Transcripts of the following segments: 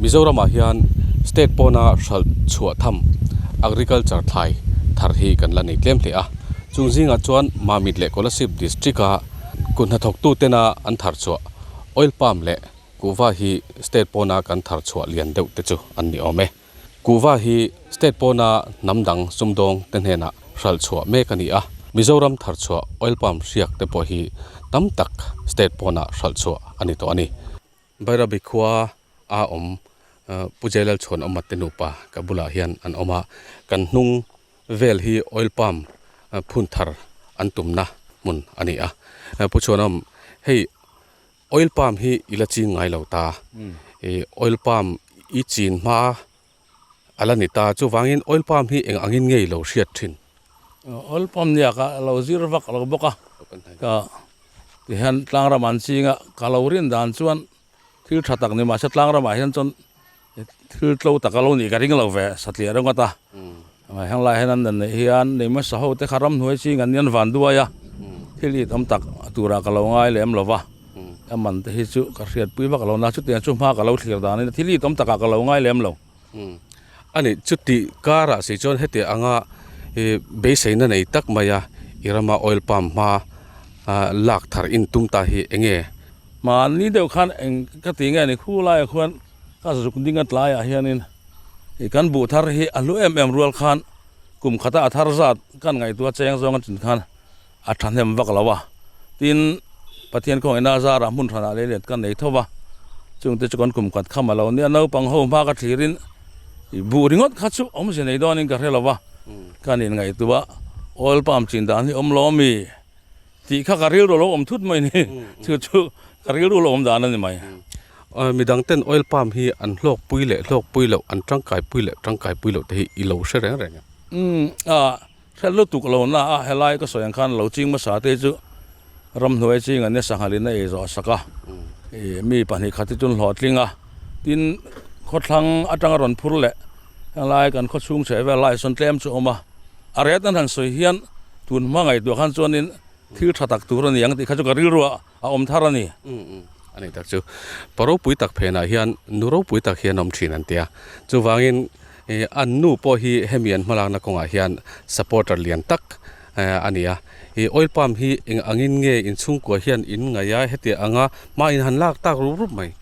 Mizoramah hian state pawna hralh chhuah tham agriculture thlai thar hi kan la nei tlem hle a, chung zingah chuan Mamit leh Kolasib district a kut hnathawktu tena an thar chhuah oil palm leh kuhva hi state pawna kan thar chhuah lian deuh te chu an ni awm e. Kuhva hi state pawna hnam dang sumdawng te hnenah hralh chhuah mek a ni a, Mizoram thar chhuah oil palm hriak te pawh hi tam tak state pawnah hralh chhuah a ni tawh a ni. Bairabi khua a awm Pu Jailal Chhuanawma te nupa ka bulah hian an awm a, kan hnung vel hi oil palm phun thar an tumna hmun a ni a. Pu Chhuanawm, hei oil palm hi i la ching ngai lo ta, oil palm i chin hma a la ni ta, chuvangin oil palm hi eng angin nge i lo hriat thin? Oil palm nia ka lo zir vak lo bawk a, ka tihian tlangram an ching a, ka lo rin dan chuan thil tha tak ni mahse tlangram ah hian chuan thil tlo tak a lo nih ka ring lo ve satliah ringawt a, heng lai hian an dan neih hian nei hmasa ho te kha ramhnuai ching an nian van duai a, thil it awm tak turah ka lo ngai lem lo va, a man te hi chu ka hriatpui vak lo na chutiang chu hma ka lo thlir danin thil it awm takah ka lo ngai lem lo. A nih chuti karah si chuan heti anga ih beiseina nei tak mai a i rama oil palm hma lak thar in tum ta hi eng nge? Mahni deuh khan eng ka ti nge ni khu laiah khuan ka zuk ding a tlaiah hianin ih kan buh thar hi a hlu em em rual khan kum khata a thar zat kan ngaihtuah cheng zawng a chin khan a thahnem vak lo a, tin Pathian khawngaihna zarah hmun hranah lei let kan nei tho va, chungte chu kan kum khat kham a lo nia, naupang ho hma ka thlirin ih buh ringawt kha chu awmze nei dawnin ka hre lo va, kan inngaihtuah oil palm chin dan hi awm lo ami tih kha ka rilru lo awm thut mai ni, chu chu ka rilru lo awm dan a ni mai. Midang ten oil palm hi an hlawk pui leh hlawk pui loh, an tangkai pui leh tangkai pui loh te hi i lo hre reng reng em? Umm a. Hre lutuk lo na a, helai ka sawi ang khan lo ching hmasa te chu ramhnuai ching an nia sanghalin a ei zawh sak a, ih mi pahnih khat hi chuan hlawhtling a, tin khawthlang atanga rawn phur leh helai kan khaw chhung chheh vel lai sawn tlem chu a awm a, a ret an han sawi hian tun hma ngaihtuah khan chuanin thil tha tak tur a ni ang tih kha chu ka rilru a awm thar a ni. A ni tak chu. Pa ropui tak phenah hian nu ropui tak hian awm thin an tia. Chuvangin ih an nu pawh hi hemi an hmalakna kawngah hian supporter lian tak a ni a. Ih oil palm hi eng angin nge inchhungkua hian in ngaih a hetiang anga hma in han lak tak rup rup mai.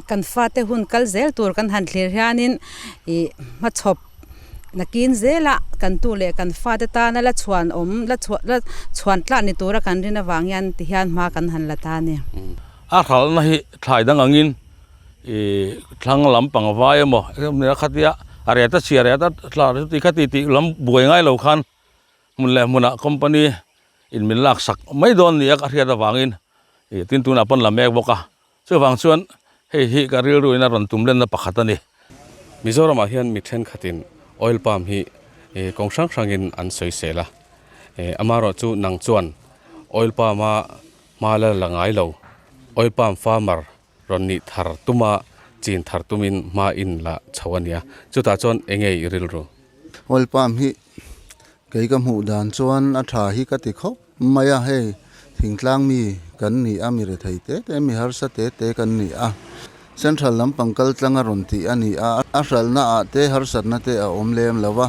Kan fate hun kal zel tur kan han thlir hianin ih hmachhawp Nakin zela kan tu leh kan fate tana la chhuan awm, la chhuah la chhuan tlak ni tura kan rin avang hian tihian hma kan han la ta a ni. A hralhna hi thlai dang angin ih thlang lampang vai emaw khatia a ret a chhia ret a tla chuti khati tih lam buai ngai lo khan hmun leh hmunah company in min lak sak mai dawn nia ka hriat avangin ih tin tunah pawn la mek bawk a. Chuvang chuan hei hi ka rilru in a rawn tum lenna pakhat a ni. Mizoramah hian mi thenkhatin oil palm hi kawng hrang hrangin an sawisel a, amaherawh chu nang chuan oil palm a hma la la ngai lo, oil palm farmer rawn nih thar tuma chin thar tumin hma in la chho a nia, chutah chuan eng nge i rilru? Oil palm hi kei ka hmuh dan chuan a tha hi ka ti khawp. Mai a, hei thingtlang mi kan ni a, mi rethei te te, mi harsa te te kan ni a. Central lampang kal tlang a rawn tih a ni a, a hralhna ah te harsatna te a awm lem lo va.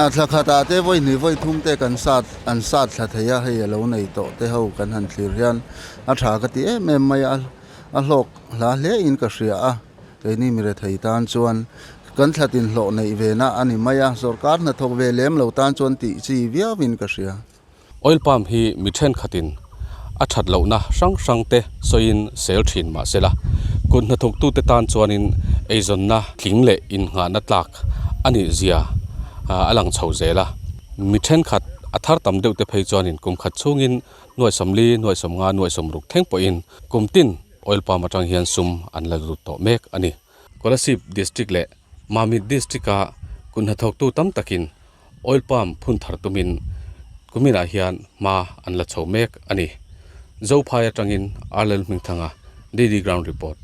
A thla khat ah te vawi hnih vawi thum te kan sat an sat thla thei a, hei a lo nei tawh te ho kan han thlir hian a tha ka ti em em mai a, a hlawk hla hle in ka hria a, keini mi rethei tan chuan kan thla tin hlawh neih ve na a ni mai a, sorkar hnathawk ve lem lo tan chuan tih chi viau in ka hria. Oil palm hi mi thenkhatin a that lohna hrang hrang te sawiin sel thin mah se la, kut hnathawktute tan chuanin eizawnna tling leh innghahna tlak a nih zia a lang chho zel a. Mi thenkhat a thar tam deuh te phei chuanin kum khat chhungin nuaih sawmli, nuaih sawmnga, nuaih sawmruk thleng pawhin kum tin oil palm atang hian sum an la lut tawh mek a ni. Kolasib District leh Mamit District-a kut hnathawktu tam takin Oil palm phun thar tumin kuminah hian hma an la chho mek a ni. Zophai atangin Arlel Hmingthanga, DD Ground Report.